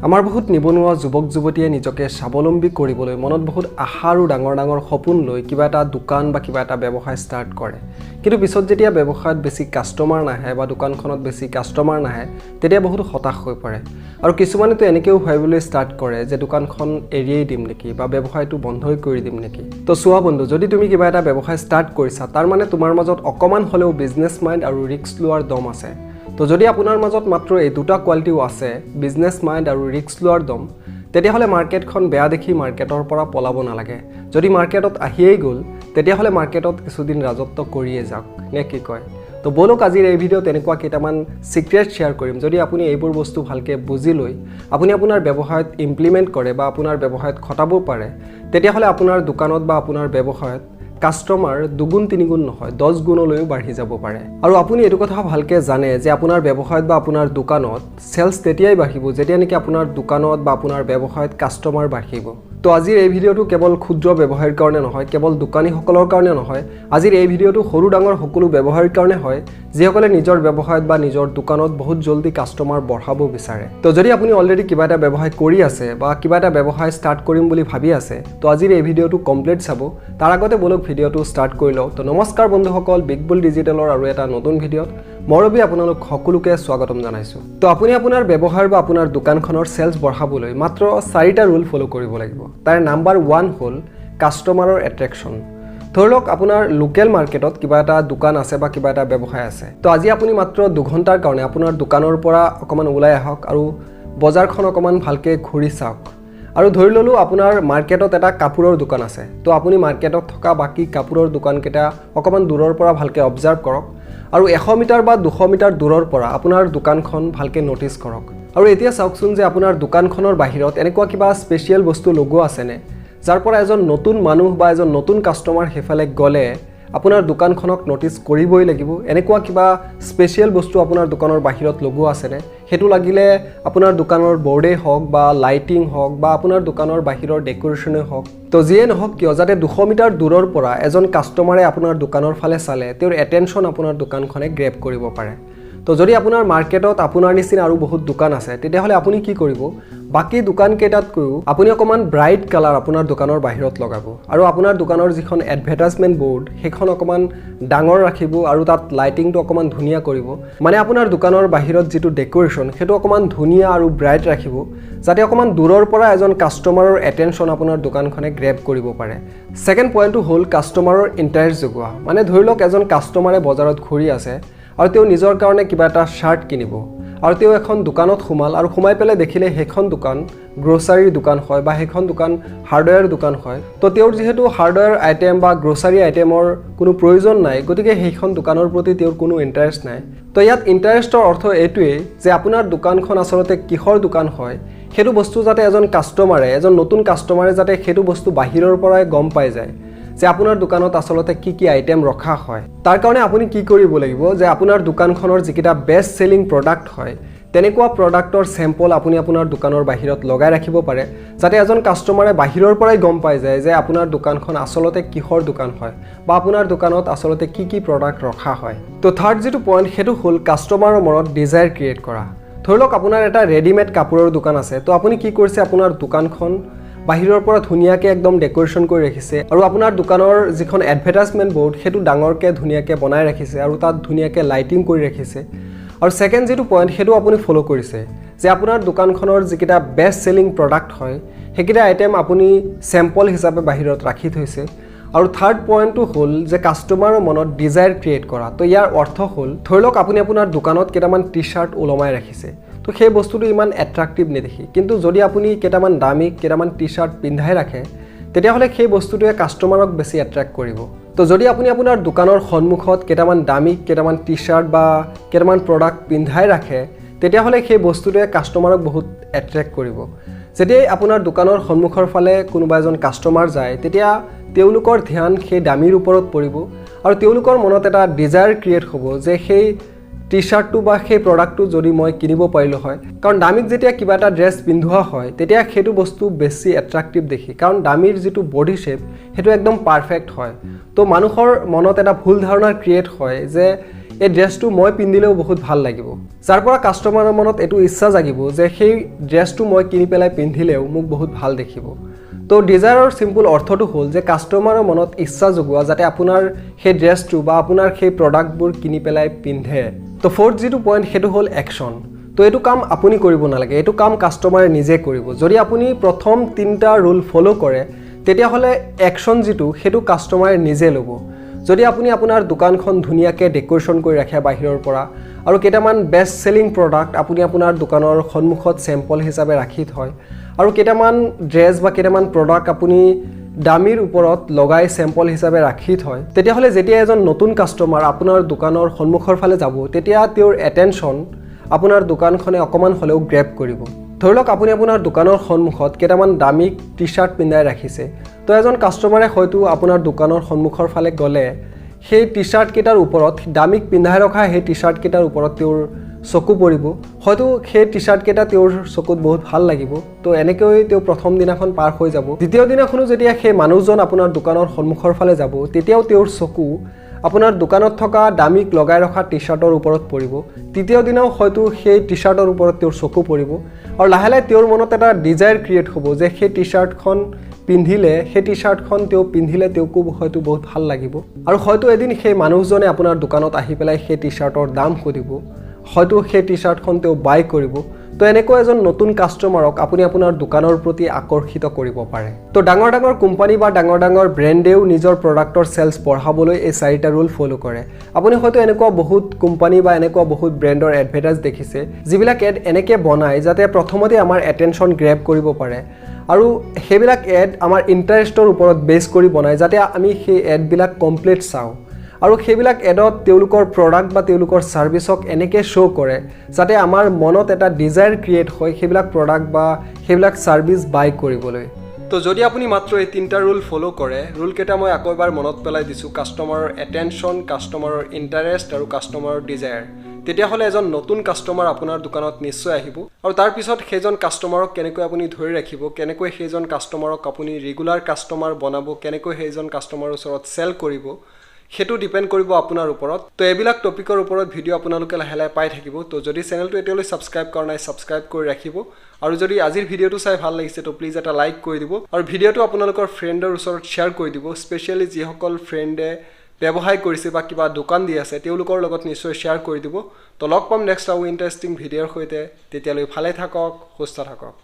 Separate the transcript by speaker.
Speaker 1: আমাৰ বহুত নিবনুৱা যুৱক যুৱতীয়ে নিজকে স্বাৱলম্বী কৰিবলৈ মনত বহুত আশা আৰু ডাঙৰ ডাঙৰ সপোন লৈ কিবা এটা দোকান বা কিবা এটা ব্যৱসায় ষ্টাৰ্ট কৰে। কিন্তু পিছত যেতিয়া ব্যৱসায়ত বেছি কাষ্টমাৰ নাহে বা দোকানখনত বেছি কাষ্টমাৰ নাহে, তেতিয়া বহুত হতাশ হৈ পৰে। আৰু কিছুমানেতো এনেকৈও ভাবিবলৈ ষ্টাৰ্ট কৰে যে দোকানখন এৰিয়েই দিম নেকি বা ব্যৱসায়টো বন্ধই কৰি দিম নেকি। তো চোৱা বন্ধু, যদি তুমি কিবা এটা ব্যৱসায় ষ্টাৰ্ট কৰিছা, তাৰ মানে তোমাৰ মাজত অকণমান হ'লেও বিজনেছ মাইণ্ড আৰু ৰিস্ক লোৱাৰ দম আছে। তো যদি আপোনাৰ মাজত মাত্ৰ এই দুটা কোৱালিটিও আছে, বিজনেছ মাইণ্ড আৰু ৰিস্ক লোৱাৰ দম, তেতিয়াহ'লে মাৰ্কেটখন বেয়া দেখি মাৰ্কেটৰ পৰা পলাব নালাগে। যদি মাৰ্কেটত আহিয়েই গ'ল, তেতিয়াহ'লে মাৰ্কেটত কিছুদিন ৰাজত্ব কৰিয়ে যাওক, নে কি কয়? তো ব'লক, আজিৰ এই ভিডিঅ'ত এনেকুৱা কেইটামান ছিক্ৰেট শ্বেয়াৰ কৰিম। যদি আপুনি এইবোৰ বস্তু ভালকৈ বুজি লৈ আপুনি আপোনাৰ ব্যৱসায়ত ইমপ্লিমেণ্ট কৰে বা আপোনাৰ ব্যৱসায়ত খটাব পাৰে, তেতিয়াহ'লে আপোনাৰ দোকানত বা আপোনাৰ ব্যৱসায়ত কাষ্টমাৰ দুগুণ তিনিগুণ নহয়, 10 গুণলৈও বাঢ়ি যাব পাৰে। আৰু আপুনি এইটো কথা ভালকৈ জানে যে আপোনাৰ ব্যৱসায়ত বা আপোনাৰ দোকানত চেলছ তেতিয়াই বাঢ়িব, যেতিয়া নেকি আপোনাৰ দোকানত বা আপোনাৰ ব্যৱসায়ত কাষ্টমাৰ বাঢ়িব। তো আজিৰ এই ভিডিঅ'টো কেৱল ক্ষুদ্ৰ ব্যৱসায়ীৰ কাৰণে নহয়, কেৱল দোকানীসকলৰ কাৰণে নহয়, আজিৰ এই ভিডিঅ'টো সৰু ডাঙৰ সকলো ব্যৱসায়ীৰ কাৰণে হয়, যিসকলে নিজৰ ব্যৱসায়ত বা নিজৰ দোকানত বহুত জল্দি কাষ্টমাৰ বঢ়াব বিচাৰে। তো যদি আপুনি অলৰেডি কিবা এটা ব্যৱসায় কৰি আছে বা কিবা এটা ব্যৱসায় ষ্টাৰ্ট কৰিম বুলি ভাবি আছে, তো আজিৰ এই ভিডিঅ'টো কমপ্লিট চাব। তাৰ আগতে ব'লক, ভিডিঅ'টো ষ্টাৰ্ট কৰি লওঁ। তো নমস্কাৰ বন্ধুসকল, বিগ বুল ডিজিটেলৰ আৰু এটা নতুন ভিডিঅ'ত মই ৰবি আপোনালোক সকলোকে স্বাগতম জনাইছোঁ। তো আপুনি আপোনাৰ ব্যৱসায় বা আপোনাৰ দোকানখনৰ চেলছ বঢ়াবলৈ মাত্ৰ চাৰিটা ৰুল ফ'ল' কৰিব লাগিব। তাৰ নাম্বাৰ 1 হ'ল কাষ্টমাৰৰ এট্ৰেকশ্যন। ধৰি লওক, আপোনাৰ লোকেল মাৰ্কেটত কিবা এটা দোকান আছে বা কিবা এটা ব্যৱসায় আছে। তো আজি আপুনি মাত্ৰ 2 ঘণ্টাৰ কাৰণে আপোনাৰ দোকানৰ পৰা অকণমান ওলাই আহক আৰু বজাৰখন অকণমান ভালকৈ ঘূৰি চাওক। আৰু ধৰি ল'লোঁ, আপোনাৰ মাৰ্কেটত এটা কাপোৰৰ দোকান আছে। তো আপুনি মাৰ্কেটত থকা বাকী কাপোৰৰ দোকানকেইটা অকণমান দূৰৰ পৰা ভালকৈ অবজাৰ্ভ কৰক আৰু 100 মিটাৰ বা 200 মিটাৰ দূৰৰ পৰা আপোনাৰ দোকানখন ভালকৈ ন'টিছ কৰক। আৰু এতিয়া চাওকচোন যে আপোনাৰ দোকানখনৰ বাহিৰত এনেকুৱা কিবা স্পেচিয়েল বস্তু লগোৱা আছেনে, যাৰ পৰা এজন নতুন মানুহ বা এজন নতুন কাষ্টমাৰ সেইফালে গ'লে আপোনাৰ দোকানখনক ন'টিছ কৰিবই লাগিব। এনেকুৱা কিবা স্পেচিয়েল বস্তু আপোনাৰ দোকানৰ বাহিৰত লগোৱা আছেনে? সেইটো লাগিলে আপোনাৰ দোকানৰ বৰ্ডেই হওক বা লাইটিং হওক বা আপোনাৰ দোকানৰ বাহিৰৰ ডেক'ৰেশ্যনেই হওক, তো যিয়ে নহওক কিয়, যাতে 200 মিটাৰ দূৰৰ পৰা এজন কাষ্টমাৰে আপোনাৰ দোকানৰ ফালে চালে তেওঁৰ এটেনশ্যন আপোনাৰ দোকানখনে গ্ৰেব কৰিব পাৰে। তো যদি আপোনাৰ মাৰ্কেটত আপোনাৰ নিচিনা আৰু বহুত দোকান আছে, তেতিয়াহ'লে আপুনি কি কৰিব? বাকী দোকানকেইটাতকৈও আপুনি অকণমান ব্ৰাইট কালাৰ আপোনাৰ দোকানৰ বাহিৰত লগাব আৰু আপোনাৰ দোকানৰ যিখন এডভাৰটাইজমেণ্ট বৰ্ড, সেইখন অকণমান ডাঙৰ ৰাখিব আৰু তাত লাইটিংটো অকণমান ধুনীয়া কৰিব। মানে আপোনাৰ দোকানৰ বাহিৰত যিটো ডেক'ৰেশ্যন, সেইটো অকণমান ধুনীয়া আৰু ব্ৰাইট ৰাখিব, যাতে অকণমান দূৰৰ পৰা এজন কাষ্টমাৰৰ এটেনশ্যন আপোনাৰ দোকানখনে গ্ৰেব কৰিব পাৰে। ছেকেণ্ড পইণ্টটো হ'ল কাষ্টমাৰৰ ইণ্টাৰেষ্ট জগোৱা। মানে ধৰি লওক, এজন কাষ্টমাৰে বজাৰত ঘূৰি আছে আৰু তেওঁ নিজৰ কাৰণে কিবা এটা শ্বাৰ্ট কিনিব আৰু তেওঁ এখন দোকানত সোমাল আৰু সোমাই পেলাই দেখিলে সেইখন দোকান গ্ৰ'চাৰীৰ দোকান হয় বা সেইখন দোকান হাৰ্ডৱেৰ দোকান হয়। তো তেওঁৰ যিহেতু হাৰ্ডৱেৰ আইটেম বা গ্ৰ'চাৰী আইটেমৰ কোনো প্ৰয়োজন নাই, গতিকে সেইখন দোকানৰ প্ৰতি তেওঁৰ কোনো ইণ্টাৰেষ্ট নাই। তো ইয়াত ইণ্টাৰেষ্টৰ অৰ্থ এইটোৱেই যে আপোনাৰ দোকানখন আচলতে কিহৰ দোকান হয়, সেইটো বস্তু যাতে এজন কাষ্টমাৰে, এজন নতুন কাষ্টমাৰে যাতে সেইটো বস্তু বাহিৰৰ পৰাই গম পাই যায় যে আপোনাৰ দোকানত আচলতে কি কি আইটেম ৰখা হয়। তাৰ কাৰণে আপুনি কি কৰিব লাগিব যে আপোনাৰ দোকানখনৰ যিকেইটা বেষ্ট চেলিং প্ৰডাক্ট হয়, তেনেকুৱা প্ৰডাক্টৰ চেম্পল আপুনি আপোনাৰ দোকানৰ বাহিৰত লগাই ৰাখিব পাৰে, যাতে এজন কাষ্টমাৰে বাহিৰৰ পৰাই গম পাই যায় যে আপোনাৰ দোকানখন আচলতে কিহৰ দোকান হয় বা আপোনাৰ দোকানত আচলতে কি কি প্ৰডাক্ট ৰখা হয়। তো থাৰ্ড যিটো পইণ্ট, সেইটো হ'ল কাষ্টমাৰৰ মনত ডিজায়াৰ ক্ৰিয়েট কৰা। ধৰি লওক, আপোনাৰ এটা ৰেডিমেড কাপোৰৰ দোকান আছে। তো আপুনি কি কৰিছে? আপোনাৰ দোকানখন বাহিৰৰ পৰা ধুনীয়াকৈ একদম ডেক'ৰেশ্যন কৰি ৰাখিছে আৰু আপোনাৰ দোকানৰ যিখন এডভাৰটাইজমেণ্ট বৰ্ড, সেইটো ডাঙৰকৈ ধুনীয়াকৈ বনাই ৰাখিছে আৰু তাত ধুনীয়াকৈ লাইটিং কৰি ৰাখিছে। আৰু ছেকেণ্ড যিটো পইণ্ট, সেইটো আপুনি ফ'ল' কৰিছে যে আপোনাৰ দোকানখনৰ যিকেইটা বেষ্ট চেলিং প্ৰডাক্ট হয়, সেইকেইটা আইটেম আপুনি চেম্পল হিচাপে বাহিৰত ৰাখি থৈছে। আৰু থাৰ্ড পইণ্টটো হ'ল যে কাষ্টমাৰৰ মনত ডিজায়াৰ ক্ৰিয়েট কৰা। তো ইয়াৰ অৰ্থ হ'ল, ধৰি লওক, আপুনি আপোনাৰ দোকানত কেইটামান টি শ্বাৰ্ট ওলমাই ৰাখিছে। তো সেই বস্তুটো ইমান এট্ৰাক্টিভ নেদেখি। কিন্তু যদি আপুনি কেইটামান দামী কেইটামান টি শ্বাৰ্ট পিন্ধাই ৰাখে, তেতিয়াহ'লে সেই বস্তুটোৱে কাষ্টমাৰক বেছি এট্ৰেক্ট কৰিব। তো যদি আপুনি আপোনাৰ দোকানৰ সন্মুখত কেইটামান দামী কেইটামান টি শ্বাৰ্ট বা কেইটামান প্ৰডাক্ট পিন্ধাই ৰাখে, তেতিয়াহ'লে সেই বস্তুটোৱে কাষ্টমাৰক বহুত এট্ৰেক্ট কৰিব। যেতিয়াই আপোনাৰ দোকানৰ সন্মুখৰ ফালে কোনোবা এজন কাষ্টমাৰ যায়, তেতিয়া তেওঁলোকৰ ধ্যান সেই দামীৰ ওপৰত পৰিব আৰু তেওঁলোকৰ মনত এটা ডিজায়াৰ ক্ৰিয়েট হ'ব যে সেই টি শ্বাৰ্টটো বা সেই প্ৰডাক্টটো যদি মই কিনিব পাৰিলোঁ হয়। কাৰণ দামীক যেতিয়া কিবা এটা ড্ৰেছ পিন্ধোৱা হয়, তেতিয়া সেইটো বস্তু বেছি এট্ৰাক্টিভ দেখি, কাৰণ দামীৰ যিটো বডি শ্বেপ, সেইটো একদম পাৰফেক্ট হয়। তো মানুহৰ মনত এটা ভুল ধাৰণা ক্ৰিয়েট হয় যে এই ড্ৰেছটো মই পিন্ধিলেও বহুত ভাল লাগিব, যাৰ পৰা কাষ্টমাৰৰ মনত এইটো ইচ্ছা জাগিব যে সেই ড্ৰেছটো মই কিনি পেলাই পিন্ধিলেও মোক বহুত ভাল দেখিব। তো ডিজায়াৰৰ চিম্পুল অৰ্থটো হ'ল যে কাষ্টমাৰৰ মনত ইচ্ছা জগোৱা, যাতে আপোনাৰ সেই ড্ৰেছটো বা আপোনাৰ সেই প্ৰডাক্টবোৰ কিনি পেলাই পিন্ধে। তো ফ'ৰ্থ যিটো পইণ্ট, সেইটো হ'ল একশ্যন। তো এইটো কাম আপুনি কৰিব নালাগে, এইটো কাম কাষ্টমাৰে নিজে কৰিব। যদি আপুনি প্ৰথম তিনিটা ৰুল ফ'ল' কৰে, তেতিয়াহ'লে একশ্যন যিটো, সেইটো কাষ্টমাৰে নিজে ল'ব। যদি আপুনি আপোনাৰ দোকানখন ধুনীয়াকৈ ডেক'ৰেশ্যন কৰি ৰাখে বাহিৰৰ পৰা আৰু কেইটামান বেষ্ট চেলিং প্ৰডাক্ট আপুনি আপোনাৰ দোকানৰ সন্মুখত চেম্পল হিচাপে ৰাখি থয় আৰু কেইটামান ড্ৰেছ বা কেইটামান প্ৰডাক্ট আপুনি দামীৰ ওপৰত লগাই চেম্পল হিচাপে ৰাখি থয়, তেতিয়াহ'লে যেতিয়া এজন নতুন কাষ্টমাৰ আপোনাৰ দোকানৰ সন্মুখৰ ফালে যাব, তেতিয়া তেওঁৰ এটেনশ্যন আপোনাৰ দোকানখনে অকণমান হ'লেও গ্ৰেব কৰিব। ধৰি লওক, আপুনি আপোনাৰ দোকানৰ সন্মুখত কেইটামান দামী টি শ্বাৰ্ট পিন্ধাই ৰাখিছে। তো এজন কাষ্টমাৰে হয়তো আপোনাৰ দোকানৰ সন্মুখৰ ফালে গ'লে সেই টি শ্বাৰ্টকেইটাৰ ওপৰত, দামীক পিন্ধাই ৰখা সেই টি শ্বাৰ্টকেইটাৰ ওপৰত তেওঁৰ চকু পৰিব। হয়তো সেই টি শ্বাৰ্টকেইটা তেওঁৰ চকুত বহুত ভাল লাগিব। তো এনেকৈ তেওঁ প্ৰথম দিনাখন পাৰ হৈ যাব। দ্বিতীয় দিনাখনো যেতিয়া সেই মানুহজন আপোনাৰ দোকানৰ সন্মুখৰ ফালে যাব, তেতিয়াও তেওঁৰ চকু আপোনাৰ দোকানত থকা দামীক লগাই ৰখা টি শ্বাৰ্টৰ ওপৰত পৰিব। তৃতীয় দিনাও হয়তো সেই টি শ্বাৰ্টৰ ওপৰত তেওঁৰ চকু পৰিব আৰু লাহে লাহে তেওঁৰ মনত এটা ডিজায়াৰ ক্ৰিয়েট হ'ব যে সেই টি শ্বাৰ্টখন পিন্ধিলে, সেই টি শ্বাৰ্টখন তেওঁ পিন্ধিলে তেওঁকো হয়তো বহুত ভাল লাগিব। আৰু হয়তো এদিন সেই মানুহজনে আপোনাৰ দোকানত আহি পেলাই সেই টি শ্বাৰ্টৰ দাম সুধিব, হয়তো সেই টি শ্বাৰ্টখন তেওঁ বাই কৰিব। তো এনেকৈ এজন নতুন কাষ্টমাৰক আপুনি আপোনাৰ দোকানৰ প্ৰতি আকৰ্ষিত কৰিব পাৰে। তো ডাঙৰ ডাঙৰ কোম্পানী বা ডাঙৰ ডাঙৰ ব্ৰেণ্ডেও নিজৰ প্ৰডাক্টৰ চেলছ বঢ়াবলৈ এই চাৰিটা ৰুল ফ'ল' কৰে। আপুনি হয়তো এনেকুৱা বহুত কোম্পানী বা এনেকুৱা বহুত ব্ৰেণ্ডৰ এডভাৰটাইজ দেখিছে, যিবিলাক এড এনেকৈ বনায় যাতে প্ৰথমতে আমাৰ এটেনশ্যন গ্ৰেব কৰিব পাৰে আৰু সেইবিলাক এড আমাৰ ইণ্টাৰেষ্টৰ ওপৰত বেছ কৰি বনায়, যাতে আমি সেই এডবিলাক কমপ্লিট চাওঁ। আৰু সেইবিলাক এডত তেওঁলোকৰ প্ৰডাক্ট বা তেওঁলোকৰ ছাৰ্ভিচক এনেকৈ শ্ব' কৰে যাতে আমাৰ মনত এটা ডিজায়াৰ ক্ৰিয়েট হয় সেইবিলাক প্ৰডাক্ট বা সেইবিলাক ছাৰ্ভিচ বাই কৰিবলৈ। তো যদি আপুনি মাত্ৰ এই তিনিটা ৰুল ফ'ল' কৰে, ৰুলকেইটা মই আকৌ এবাৰ মনত পেলাই দিছোঁ: কাষ্টমাৰৰ এটেনশ্যন, কাষ্টমাৰৰ ইণ্টাৰেষ্ট আৰু কাষ্টমাৰৰ ডিজায়াৰ, তেতিয়াহ'লে এজন নতুন কাষ্টমাৰ আপোনাৰ দোকানত নিশ্চয় আহিব। আৰু তাৰপিছত সেইজন কাষ্টমাৰক কেনেকৈ আপুনি ধৰি ৰাখিব, কেনেকৈ সেইজন কাষ্টমাৰক আপুনি ৰেগুলাৰ কাষ্টমাৰ বনাব, কেনেকৈ সেইজন কাষ্টমাৰৰ ওচৰত চেল কৰিব, সেইটো ডিপেণ্ড কৰিব আপোনাৰ ওপৰত। তো এইবিলাক টপিকৰ ওপৰত ভিডিঅ' আপোনালোকে লাহে লাহে পাই থাকিব। তো যদি চেনেলটো এতিয়ালৈ ছাবস্ক্ৰাইব কৰা নাই, ছাবস্ক্ৰাইব কৰি ৰাখিব। আৰু যদি আজিৰ ভিডিঅ'টো চাই ভাল লাগিছে, তো প্লিজ এটা লাইক কৰি দিব আৰু ভিডিঅ'টো আপোনালোকৰ ফ্ৰেণ্ডৰ ওচৰত শ্বেয়াৰ কৰি দিব। স্পেচিয়েলি যিসকল ফ্ৰেণ্ডে ব্যৱসায় কৰিছে বা কিবা দোকান দি আছে, তেওঁলোকৰ লগত নিশ্চয় শ্বেয়াৰ কৰি দিব। তো লগ পাম নেক্সট আৰু ইণ্টাৰেষ্টিং ভিডিঅ'ৰ সৈতে। তেতিয়ালৈ ভালে থাকক, সুস্থ থাকক।